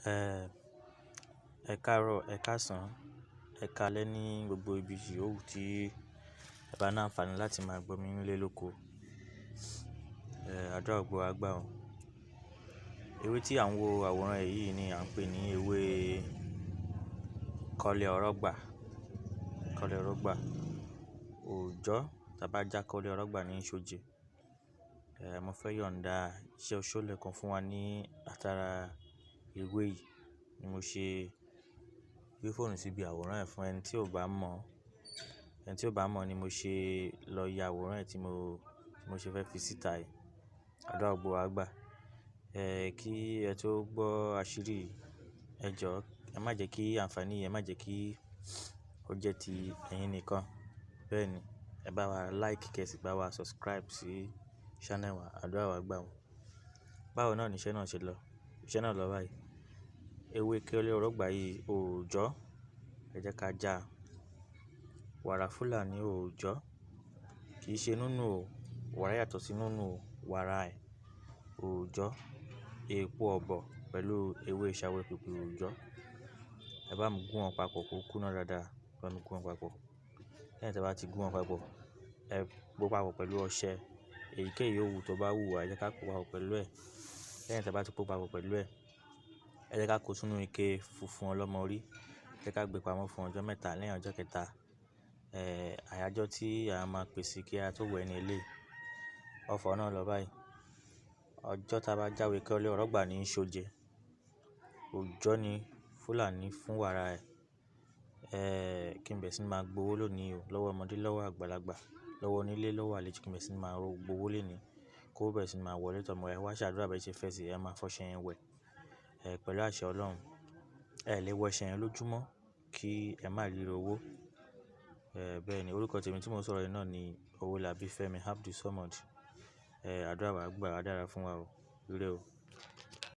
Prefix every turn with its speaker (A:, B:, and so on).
A: Ẹ káàárọ̀, ẹ̀ káàsán, ẹ̀ káalẹ́ ní gbogbo ibi yòówù tí ẹ bá ní àǹfààní láti máa gbọ́ mi nílé lóko. Àdúrà gbogbo wa gbà o. Ewé tí à ń wo àwòrán yìí ni à ń pè ní ewé kọ́lé ọ̀rọ̀gbà. Kọ́lé ọ̀rọ̀gbà. Òòjọ́ tá bá já kọ́lé ọ̀rọ̀gbà ní ṣoje. Mo fẹ́ yọ̀nda iṣẹ́ oṣolẹ̀ kan fún wa ní atara ewé yìí ni mo ṣe gbé fóònù síbi àwòrán ẹ̀ fún ẹni tí ò bá mọ̀. Ẹni tí ò bá mọ̀ ni mo ṣe lọ ya àwòrán ẹ̀ tí mo ṣe fẹ́ fi síta yìí. Àdúrà gbogbo wa gbà. Kí ẹ tó gbọ́ àṣírí, ẹ jọ, ẹ má jẹ́ kí àǹfààní yìí, ẹ má jẹ́ kí ó jẹ́ ti ẹ̀yin nìkan. Bẹ́ẹ̀ ni, ẹ bá wa like, kí ẹ sì bá wa subscribe sí channel wa. Àdúrà wa gbà o. Báwo náà ni iṣẹ́ náà ṣe lọ? Iṣẹ́ náà lọ báyìí. Ewé kọ́lé ọ̀rọ̀gbà yìí òòjọ́, ẹ jẹ́ ká já. Wàrà Fúlàní òòjọ́, kì í ṣe nínú o. Wàrà yàtọ̀ sí nínú o. Wàrà ẹ̀ òòjọ́, èpo ọ̀bọ̀ pẹ̀lú ewé ṣàwẹ̀pẹ̀pẹ̀ òòjọ́. Ẹ bá mi gún wọn papọ̀ kó kúná dáadáa. Ẹ bá mi gún wọn papọ̀. Lẹ́yìn tí ẹ bá ti gún wọn papọ̀, ẹ gbó papọ̀ pẹ̀lú ọṣẹ. Èyíkéyìí òwú tó bá wù wá, ẹ jẹ́ ká pò papọ̀ pẹ̀lú ẹ̀. Lẹ́yìn tí ẹ bá ti pò papọ̀ pẹ̀lú ẹ̀, ẹ jẹ́ ká kó sínú ike funfun ọlọ́mọrí. Ẹ jẹ́ ká gbé pamọ́ fún ọjọ́ mẹ́ta. Lẹ́yìn ọjọ́ kẹta, àyájọ́ tí a máa pèsè kí a tó wẹ̀ ní ilé. Ọfọ̀ náà lọ báyìí. Ọjọ́ tá bá jáwé kọ́lé ọ̀rọ̀gbà ní ṣoje. Òòjọ́ ni Fúlàní fún wàrà ẹ̀. Kí n bẹ̀rẹ̀ sí ní máa gbowó lónìí o. Lọ́wọ́ ọmọdé, lọ́wọ́ àgbàlagbà, lọ́wọ́ onílé, lọ́wọ́ àlejò, kí n bẹ̀rẹ̀ sí ní máa gbowó lénìí. Kó bẹ̀rẹ̀ sí ní máa wọlé tọ̀ mọ́ ẹ wá ṣàdúrà bí ẹ ṣe fẹ́ ṣe, ẹ máa fọṣẹ yẹn wẹ̀. Pẹ̀lú àṣẹ Ọlọ́run. Ẹ lè wọ ọṣẹ yẹn lójúmọ́ kí ẹ má rírí owó. Bẹ́ẹ̀ ni orúkọ tèmi tí mò ń sọ̀rọ̀ yìí náà ni Owólabí Fẹ́mi Abdulsamad. Àdúrà wa gbà, á dára fún wa o. Ire o.